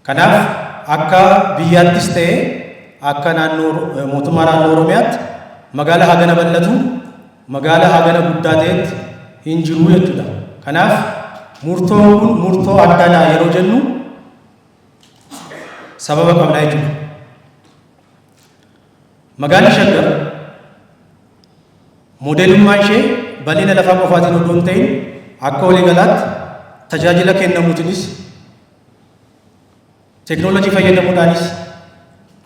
Kanaaf akka biyyaattis ta'e akka naannoo mootummaa naannoo Oromiyaatti magaala hagana bal'atu magaalaa hagana guddaa ta'etti hin jiru jechuudha. Kanaaf murtoon kun murtoo addaadha yeroo jennu sababa qabna jechuudha. Magaalli Shaggar moodeelummaan ishee bal'ina lafaa qofaatiin odoo hin ta'in, akka waliigalaatti tajaajila kennamuutiinis, teeknooloojii fayyadamuudhaanis,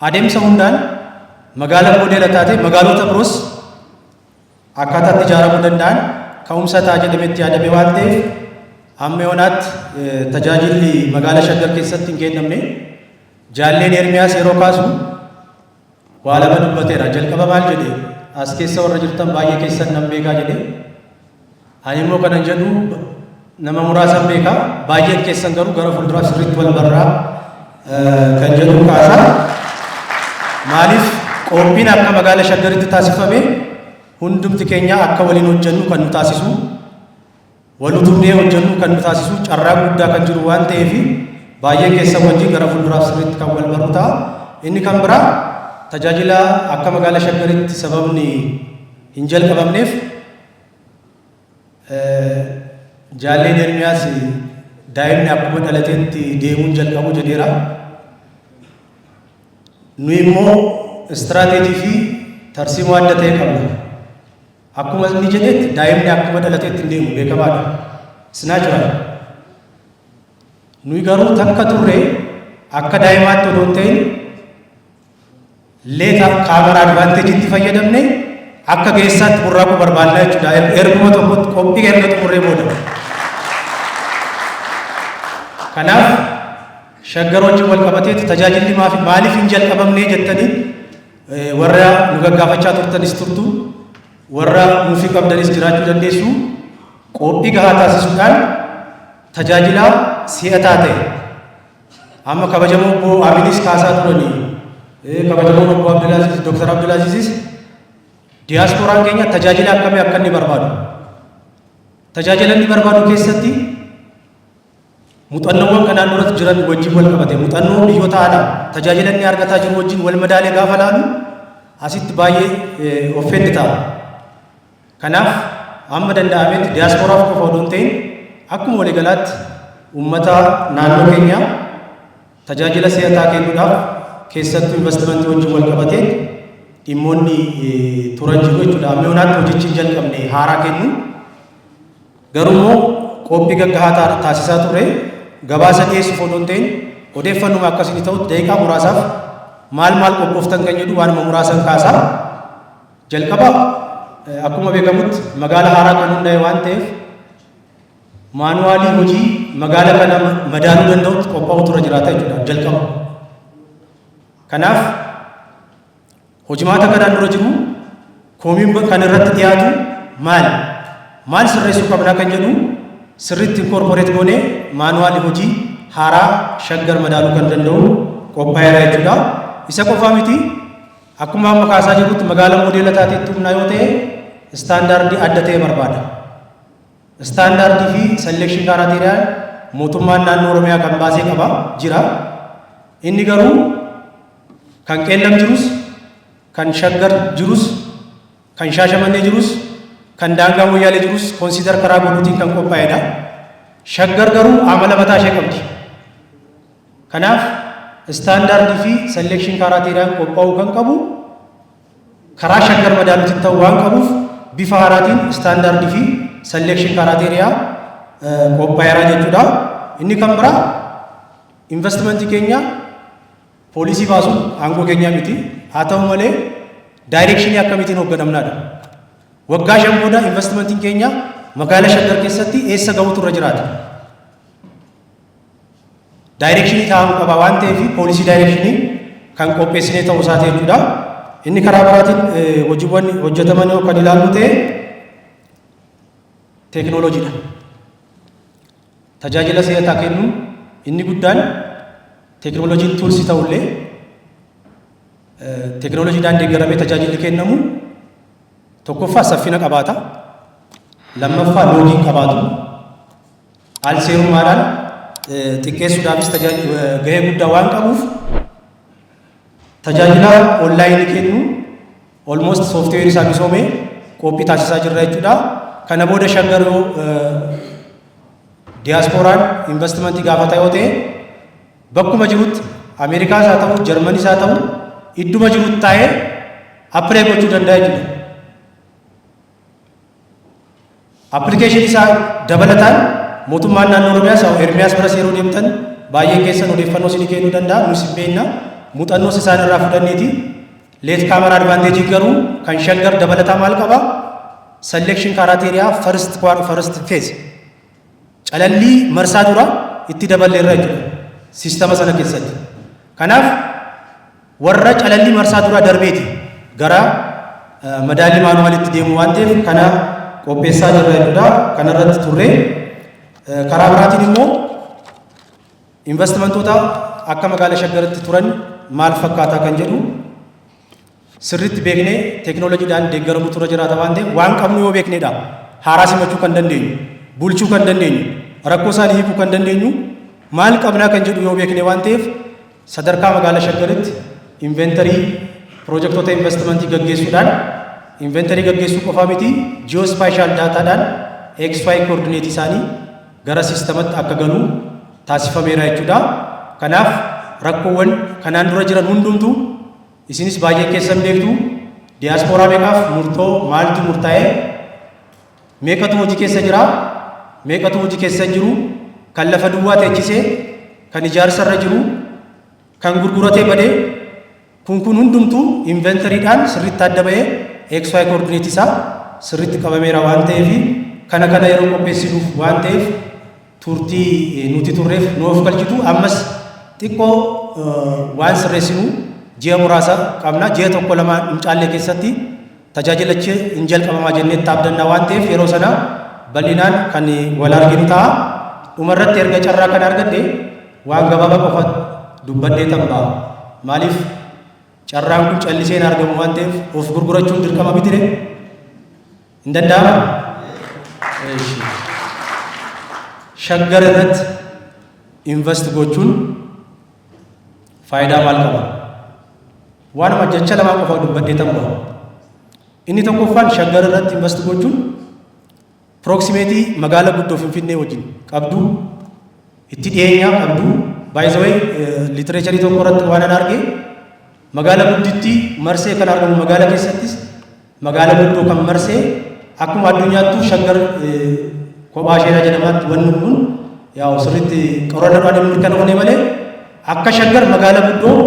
adeemsa hundaan magaala moodeela taate, magaalota biroos akkaataa itti ijaaramuu danda'an ka'umsa ta'a jedhamee itti yaadame waan ta'eef, amma yoonaatti tajaajilli magaalaa Shaggar keessatti hin kennamne. Jaalleen Ermiyaas yeroo kaasu waa lama dubbateera. Jalqaba maal jedhe? "As keessa warra jirtan baay'ee keessan nan beekaa" jedhe. Ani immoo kanan jedhu nama muraasan beekaa, baay'een keessan garuu gara fuulduraaf sirriitti wal barraa kan jedhu kaasa. Maaliif? Qophiin akka magaalaa Shaggaritti taasifame hundumti keenya akka waliin hojjennu kan nu taasisu, wal utubnee hojjennu kan nu taasisu, carraa guddaa kan jiru waan ta'eef, baay'een keessan wajjin gara fuulduraaf sirriitti kan wal baru ta'a. Inni kan biraa, tajaajila akka magaalaa Shaggaritti sababni hin jalqabamneef, jaalleen Ermiyaas daa'imni akkuma dhalateetti deemuun jalqabu jedheera. Nu immoo istiraateejii fi tarsiimoo adda ta'e qabna. Akkuma inni jedhetti daa'imni akkuma dhalateetti hin deemu, beekamaadha. It's natural. Nuyi garuu takka turre akka daa'imaatti odoo hin ta'in, late comer advantageitti fayyadamne akka geessaatti burraaquu barbaadna jechuudha. Erguma tokkotti qophii erga xumurree booda. Kanaaf Shaggar wajjin wal qabateetti tajaajilli maaliif hin jalqabamnee jettanii warra nu gaggaafachaa turtanis turtu, warra nuufii qabdanis jiraachuu dandeessu. Qophii gahaa taasisuudhaan tajaajila si'ataa ta'e, amma kabajamoo obbo Aminis kaasaa turanii, kabajamoo obbo Abdulaaziz, Dr. Abdulaazizis, diyaaspooraan keenya tajaajila akkamii akka inni barbaadu, tajaajila inni barbaadu keessatti muuxannoowwan kanaan dura jiran wajjin wal qabate, muuxannoo biyyoota alaa tajaajila inni argataa jiru wajjin wal madaalee gaafa laalu asitti baay'ee offend ta'a. Kanaaf amma danda'ametti diyaaspooraaf qofa odoo hin ta'in, akkuma waliigalaatti uummata naannoo keenyaa tajaajila si'ataa kennuudhaaf, keessattuu investimentii wajjin wal qabatee dhimmoonni turan jiru jechuudha. Amma yoonaatti hojichi hin jalqabne haaraa kennu. Garuu immoo qophii gaggahaa taasisaa turre. Gabaasa dhiyeessuuf odoo hin ta'in, odeeffannuma akkasii ta'utti daqiiqaa muraasaaf maal maal qophooftan kan jedhu waanuma muraasan kaasaa. Jalqaba, akkuma beekamutti magaala haaraa kan hundaa'e waan ta'eef, maanuwaalii hojii magaala kana madaaluu danda'utti qophaa'utu irra jiraata jechuudha jalqaba. Kanaaf hojimaata kanaan dura jiru, koomiin kan irratti dhiyaatu maal maal sirreessuu qabnaa kan jedhu sirriitti incorporate goonee maanuwaalii hojii haaraa Shaggar madaaluu kan danda'u qophaa'eera jechuudha. Isa qofaa miti, akkuma amma kaasaa jirrutti magaala moodeela taateetti humnaa yoo ta'e istaandaardii adda ta'e barbaada. Istaandaardii fi selection criteriaan mootummaan naannoo Oromiyaa kan baasee qaba jira. Inni garuu kan Qeellam jirus, kan Shaggar jirus, kan Shaashamannee jirus, kan daangaa Moyyaalee jirus consider karaa godhuutiin kan qophaa'edha. Shaggar garuu amala mataa ishee qabdi. Kanaaf istaandaardii fi selection criteriaan qophaa'uu kan qabu karaa Shaggar madaaluutiin ta'uu waan qabuuf, bifa haaraatiin istaandaardii fi selection criteria qophaa'eera jechuudha. Inni kan biraa, investimentii keenya policy baasuun aangoo keenyaa miti. Haa ta'u malee directionii akkamitiin hoogganamnaadha. Waggaa 5 booda investimentiin keenya magaalaa Shaggar keessatti eessa ga'utu irra jiraata? Directionii taa'amuu qaba waan ta'eef, policy directionii kan qopheessinee ta'uu isaati jechuudha. Inni karaa biraatiin hojiiwwan hojjetaman yoo kan ilaallu ta'e teekinooloojiidha. Tajaajila si'ataa kennuun inni guddaan teekinooloojiin toolsii ta'ullee, teekinooloojiidhaan deeggaramee tajaajilli kennamu tokkoffaa saffina qabaata, lammaffaa loogiin qabaatu, al seerummaadhaan xiqqeessuudhaafis gahee guddaa waan qabuuf, tajaajila onlineii kennu almost software isaa misoomee qophii taasisaa jirra jechuudha. Kana booda Shaggar yoo diyaaspooraan investimentii gaafata yoo ta'e, bakkuma jirutti, Ameerikaas haa ta'u, Jarmanis haa ta'u, idduma jirutti taa'ee apply gochuu danda'a jechuudha. Applicationii isaa dabalataan mootummaan naannoo Oromiyaas Ermiyaas biras yeroo deemtan baay'een keessan odeeffannoo isinii kennuu danda'a. Nus hin beekna. Muuxannoos isaan irraa fudhanneeti. Late comer advantage garuu kan Shaggar dabalataa maal qaba? Selection criteria first phase. Calallii marsaa dura itti daballeerra jechuudha. Systema sana keessatti. Kanaaf warra calallii marsaa dura darbeeti gara madaallii manualitti deemu waan ta'eef kana qopheessaa jirra jechuudha. Kanarratti turre. Karaa biraatiin immoo investimentoota akka magaalaa Shaggaritti turan maal fakkaataa kan jedhu sirriitti beeknee teekinooloojiidhaan deeggaramu tura jiraata waan ta'eef, waan qabnu yoo beeknedha. Haaraa simachuu kan dandeenyu, bulchuu kan dandeenyu, rakkoo isaanii hiikuu kan dandeenyu maal qabnaa kan jedhu yoo beekne waan ta'eef, sadarkaa magaalaa Shaggaritti inventory piroojektota investimentii gaggeessuudhaan, inventory gaggeessuu qofaa miti, geospatial datadhaan XY coordinate isaanii gara systematti akka galu taasifameera jechuudha. Kanaaf rakkoowwan kanaan dura jiran hundumtuu isinis baay'ee keessan beektu. Diyaaspooraa meeqaaf murtoo maaltu murtaa'ee, meeqatu hojii keessa jira, meeqatu hojii keessa jiru, kan lafa duwwaa teechisee, kan ijaarsa irra jiru, kan gurguratee badee, kun hundumtuu inventorydhaan sirriitti adda ba'ee XY coordinate isaa sirriitti qabameera waan ta'eef, kana yeroo qopheessinuuf waan ta'eef turtii nuti turreef nu of galchitu. Ammas xiqqoo waan sirreessinu ji'a muraasa qabna. Ji'a tokko lama hin caalle keessatti tajaajilachi hin jalqabamaa jennee itti abdannaa waan ta'eef, yeroo sana bal'inaan kan wal arginu ta'a. Dhumarratti erga carraa kana argadhe waan gabaabaa qofa dubbadhee tan ba'a. Maaliif, carraan kun callisee hin argamu waan ta'eef of gurgurachuun dirqama bitire hin danda'ama. Shaggar irratti invest gochuun faayidaa maal qaba? Waanuma jecha lamaa qofa dubbadhee tan ba'a. Inni tokkoffaan, Shaggar irratti invest gochuun proximity magaalaa guddoo Finfinnee wajjin qabdu, itti dhiyeenya qabdu. By the way, literature tokko irratti waan an arge, magaalaa guddittii marsee kan argamu, magaalaa keessattis magaalaa guddoo kan marsee, akkuma addunyaattuu Shaggar kophaa isheedha jedhamaatti. Wanni kun yaa'u sirriitti qorannoodhaan hin mirkanoofne malee, akka Shaggar magaalaa guddoo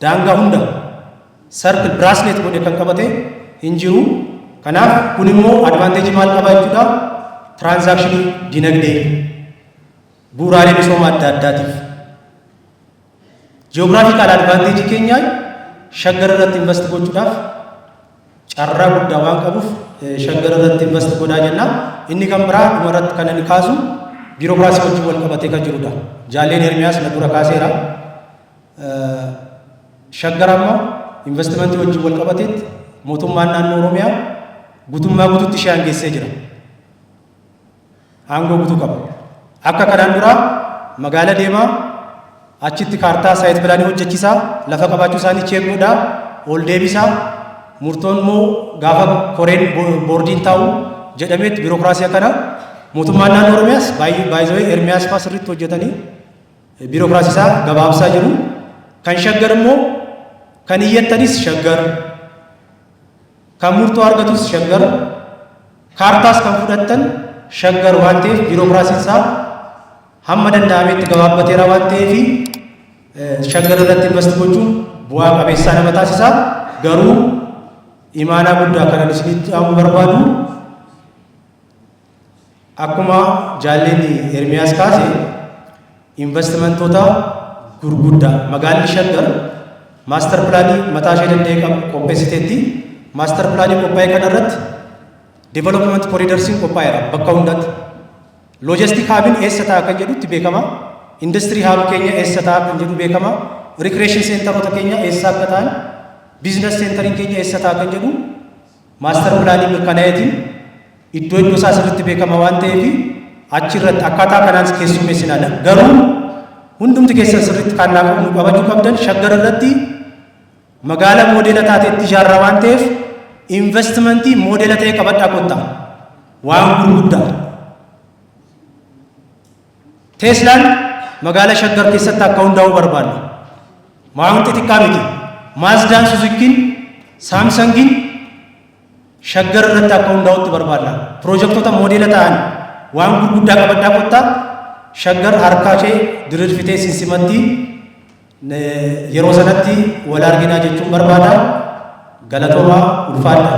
daangaa hunda circle bracelet godhe kan qabate hin jiru. Kanaaf kun immoo advantage maal qaba jechuudha? Transactionii dinagdee, bu'uuraalee misooma adda addaatiif. Geographical advantage keenyaan Shaggar irratti invest gochuudhaaf carraa guddaa waan qabuuf Shaggar irratti invest godhaa jenna. Inni kan biraa dhuma irratti kan inni kaasu biirokiraasii wajjin wal qabatee kan jirudha. Jaalleen Ermiyaas na dura kaaseera. Shaggar amma investimentii wajjin wal qabateetti mootummaan naannoo Oromiyaa guutummaa guutuutti ishee aangeessee jira. Aangoo guutuu qaba. Akka kanaan dura magaala deemaa, achitti kaartaa site planii hojjechiisaa, lafa qabaachuu isaanii check godhaa, ol deebisaa, murtoon immoo gaafa koreen boordiin taa'u jedhameetti biirokiraasii akkana mootummaan naannoo Oromiyaas baay'ee Ermiyaas fa'aa sirriitti hojjetanii biirokiraasii isaa gabaabsaa jiru. Kan Shaggar immoo kan iyyattanis Shaggar, kan murtoo argatus Shaggar, kaartaas kan fudhattan Shaggar waan ta'eef, biirokiraasiin isaa hamma danda'ametti gabaabbateera waan ta'eef, Shaggar irratti invest gochuun bu'aa qabeessaa nama taasisa. Garuu imaanaa guddaa kanan isinitti dhaamuu barbaadu, akkuma jaalleen Ermiyaas kaase, investimentoota gurguddaa magaalli Shaggar master planii mataa ishee danda'e qopheessiteetti. Master planii qophaa'e kana irratti development corridorsiin qophaa'eera bakka hundatti. Logistic hubiin eessa ta'a kan jedhutti beekama. Industry hub keenya eessa ta'a kan jedhu beekama. Recreation centeroota keenya eessa akka ta'an, business centeriin keenya eessa ta'a kan jedhu master planii mirkanaa'eetiin iddoo iddoo isaa sirriitti beekama waan ta'eef, achirratti akkaataa kanaan keessummeessinaadha. Garuu hundumti keessan sirriitti kan nu qabachuu qabdan, Shaggar irratti magaalaa moodela taateetti ijaarraa waan ta'eef Investmentii moodela ta'e qabadhaa kottaa. Waan gurguddaa. Teeslaan magaalaa Shaggar keessatti akka hundaa'u barbaanna. Waan xixiqqaa miti. Maazdaan, Suzukiin, Saamsangiin Shaggar irratti akka hundaa'utti barbaanna. Piroojektota moodela ta'an waan gurguddaa qabadhaa kottaa. Shaggar harkaa ishee diriirfitee sinsimatti yeroo sanatti wal arginaa jechuun barbaada. Galatoomaa, ulfaadha.